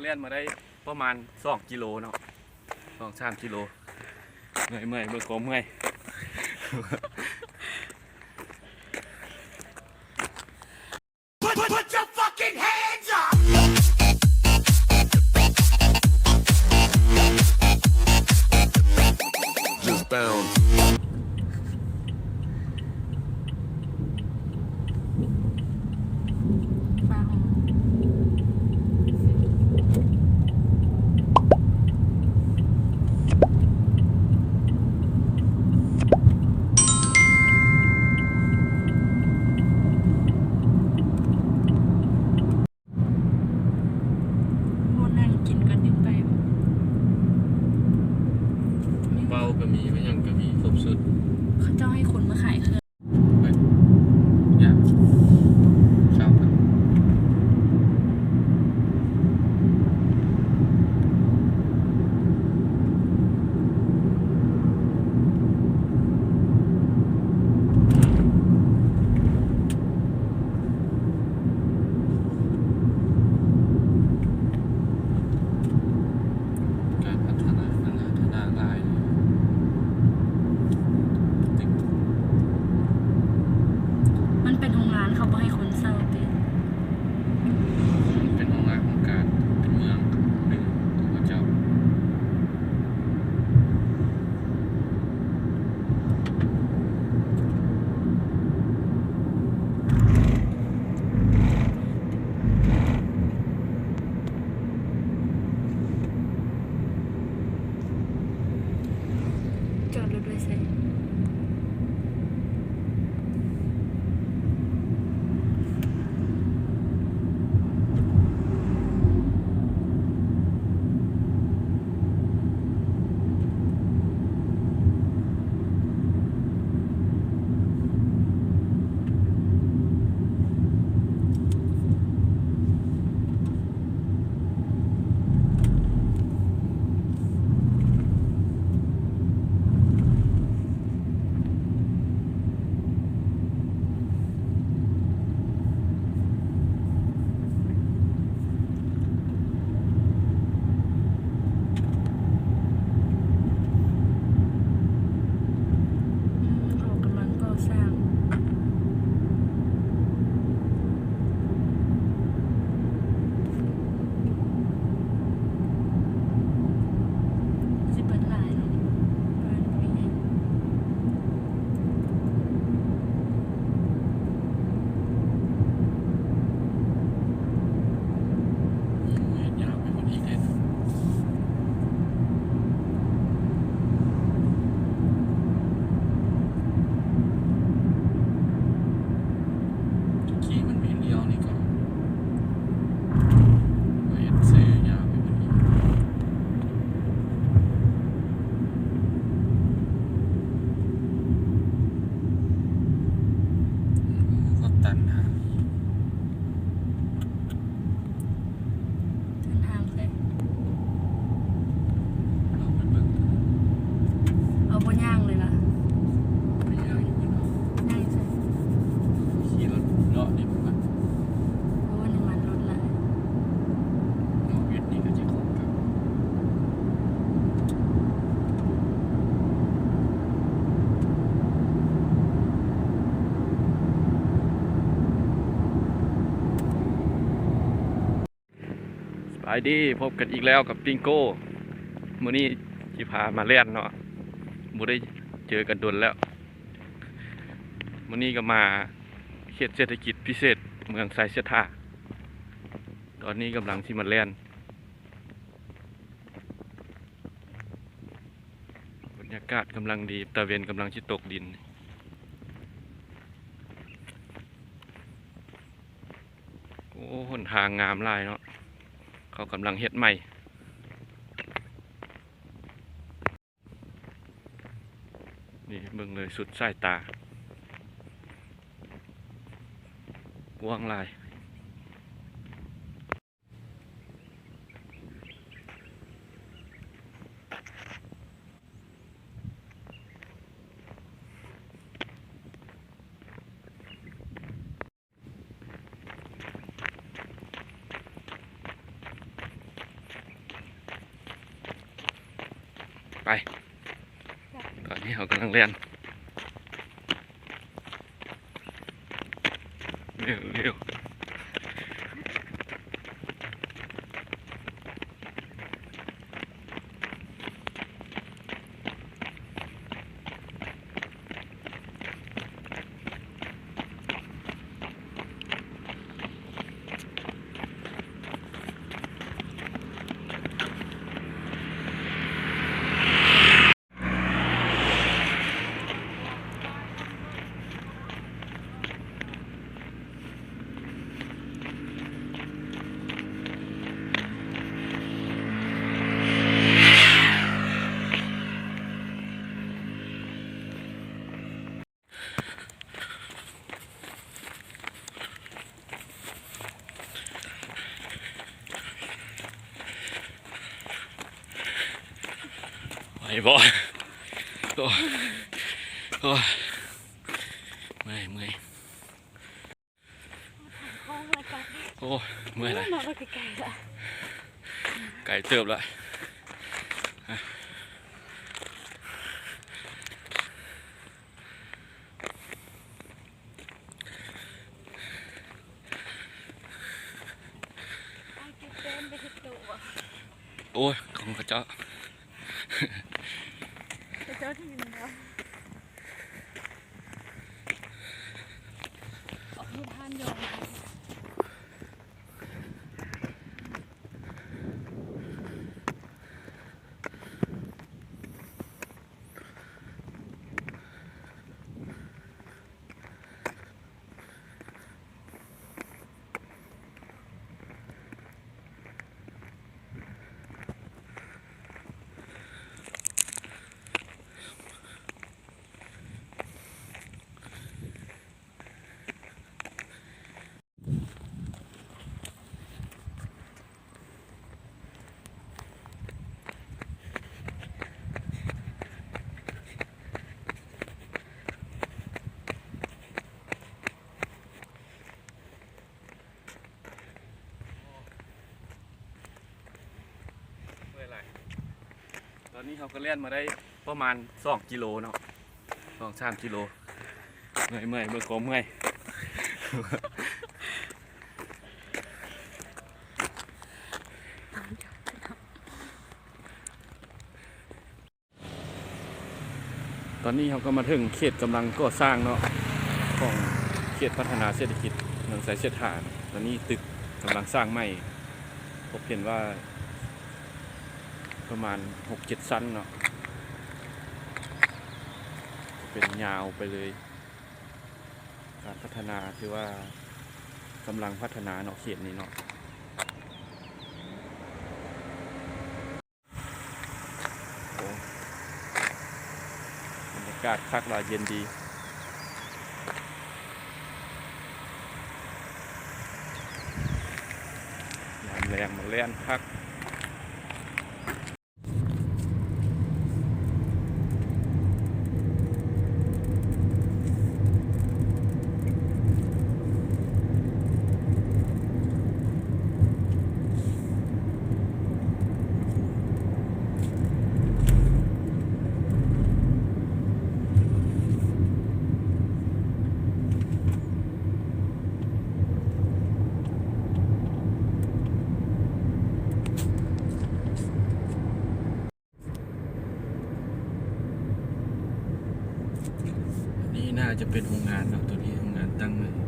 ແລ່ນມາໄດ້ປະມານສອງກິໂລເນາະ ສອງສາມກິໂລ. ເມື່ອຍໆ ເບິ່ງຄວາມເມື່ອຍ. Put, put, put your fucking hands up! Just bounce. ໂອ້ ນັ່ງກິນກ່ອນຈັ່ງໄປ. ເບົາກໍມີ ແມ່ນຫຍັງກໍມີ ຄົບຊຸດ. ເຂົາເຈົ້າໃຫ້ຄົນມາຂາຍເຄື່ອງ. ເອີຍ ຢ່າ ເຊົາ. ການພັດທະນາ ພັດທະນາຫຼາຍ. ມັນເປັນໂຮງງານ ເຂົາບໍ່ໃຫ້ຄົນເຊົ່າຕິ? ເປັນໂຮງງານຂອງການ ເປັນເມືອງໜຶ່ງຂອງເຂົາເຈົ້າ. ຈອດລົດໄວ້ໃສ? ອືມ ເຂົາກຳລັງກໍ່ສ້າງ. ຊິເປີດຫຼາຍເນາະ ບ້ານຜູ້ໃຫຍ່. ຍາວໄປພຸ້ນອີກເດ້. ຕະກີ້ມັນມີລ້ຽວນີ້ກ່ອນ ມາເຮັດຊື່ຍາວໄປເບິດນີ້. ໂອ້ ເຂົາຕັນທາງ. ເດີນທາງໃສ? ເອົາໄປເບິ່ງ. ເອົາບໍ່ຍ່າງເລີຍລະ? ໄປຍ່າງຢູ່ພຸ້ນເນາະ. ຍ່າງໃສ? ຂີ່ລົດເລາະນີ້ພຸ້ນລະ. ໂອ້ ນ້ຳມັນລົດຫຼາຍ. ເນາະ ເວດນີ້ກໍຈະຄົບກັນ. ສະບາຍດີ ພົບກັນອີກແລ້ວກັບປິງໂກ້. ມື້ນີ້ຊິພາມາແລ່ນເນາະ ບໍ່ໄດ້ເຈີກັນດົນແລ້ວ. ມື້ນີ້ກໍມາເຂດເສດຖະກິດພິເສດເມືອງໄຊເສດຖາ. ຕອນນີ້ກຳລັງຊິມາແລ່ນ. ບັນຍາກາດກຳລັງດີ ຕາເວັນກຳລັງຊິຕົກດິນ. ໂອ້ ຫົນທາງງາມຫຼາຍເນາະ ເຂົາກຳລັງເຮັດໃໝ່. ນີ້ເບິ່ງເລີຍ ສຸດສາຍຕາ ກວ້າງຫຼາຍ. ຕອນນີ້ເຮົາກຳລັງແລ່ນ ເລັວໆ. ໄຫວບໍ່? ໂອ້ຍ ໂອ້ຍ ເມື່ອຍ ເມື່ອຍ. ໂອ້ຍ ເມື່ອຍຫຼາຍ ໄກເຕີບລະ. ໂອ້ຍ ຂອງເຂົາເຈົ້າ ເຂົາເຈົ້າທີ່ມີແລ້ວ ເອົາຮູບຮ້ານຢອງ. ເມື່ອຍຫຼາຍ ຕອນນີ້ເຮົາກໍແລ່ນມາໄດ້ປະມານສອງກິໂລເນາະ ສອງສາມກິໂລ. ເມື່ອຍໆ ເບິ່ງຄວາມເມື່ອຍ. ຕອນນີ້ເຮົາກໍມາເຖິງເຂດກຳລັງກໍ່ສ້າງເນາະ ຂອງເຂດພັດທະນາເສດຖະກິດເມືອງໄຊເສດຖາ. ຕອນນີ້ຕຶກກຳລັງສ້າງໃໝ່ ພົບເຫັນວ່າປະມານຫົກເຈັດຊັ້ນເນາະ ເປັນຍາວໄປເລີຍ. ການພັດທະນາ ຖືວ່າກຳລັງພັດທະນາເນາະ ເຂດນີ້ເນາະ. ໂອ້ ບັນຍາກາດຄັກຫຼາຍ ເຢັນດີ ຍາມແລງມາແລ່ນຄັກ. ອັນນີ້ໜ້າຈະເປັນໂຮງງານເນາະ ໂຕນີ້ໂຮງງານຕັ້ງໃໝ່.